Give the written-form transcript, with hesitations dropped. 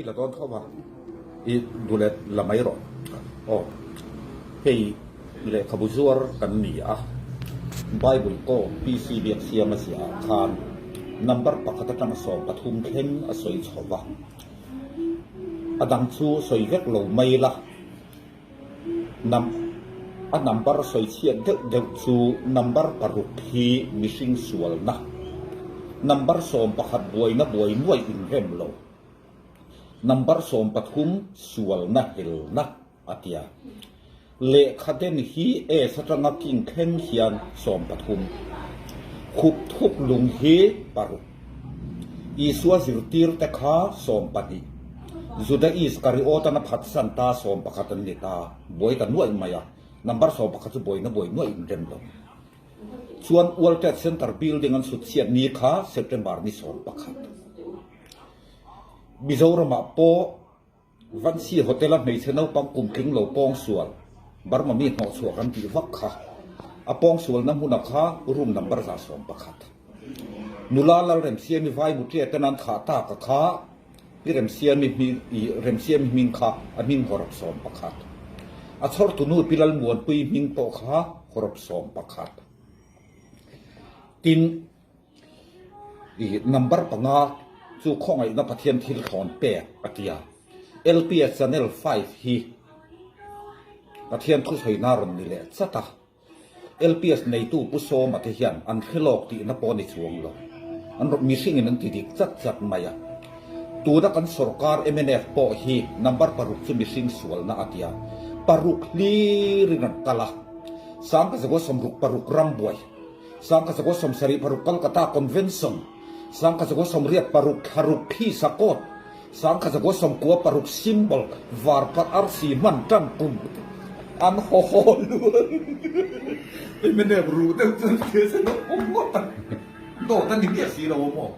I la dawn tho va, i duh leh la mai rawh. Aw, hei lehkhabu zuar kan ni a, Bible pawh PC Biaksiama ziah ah khan number pakhat atanga 13 thleng a sawi chho va, a dang chu sawi vek lo mai la. Nam a number sawi chhiat deuh deuh chu number paruk hi mihring sualna, number 11 buaina buai nuaih inrem lo, number 13 sualna helna a tia. Lehkha den hi S atanga king thleng hian 13, khup thup lung hi paruk. Isua zirtirte kha 12, Juda Iskariot-an a phatsan ta 11 an ni ta, buai ta nuaih mai a, number 11 chu buaina buai nuaih in rem lo. Chuan World Trade Center building an sut chhiat ni kha September ni 11. Mizoramah pawh Vansi Hotel-a hmeichhe naupang kum tling lo pawngsual, Burma mi hnawhchhuah kan tih vak kha, a pawngsualna hmuna kha room number 111. Nula Lalremsiami vai muṭia ten an thah tak a kha, Pi Remsiami hming i Remsiami hming kha a hming hawrawp 11. A chhawrtunu Pi Lalmuanpuii hming pawh kha hawrawp 11. Tin, I number panga chu khawngaihna Pathian thil thlawn pek a ti a. LPS Channel 5 hi Pathian thusawiina rawn ni leh chat a. LPS neitu Pu Sawma te hian an hre lawk tihna pawh a ni chuang lo. An rawn mihringin an ti dik chat chat mai a. Tuna kan sorkar mnf pawh hi number paruk chu mihring sualna a ti a. Paruk hlirin an kal a. 1966 rambuai. 1976 Calcutta Convention, 1986 thlaruk phi sakawt, 1996 symbol varparh arsi hman tan kum an haw haw luan. Hei mnf ruh deuh chuan thil sen a awm ngawt a, dawt a ni miah si lo a maw?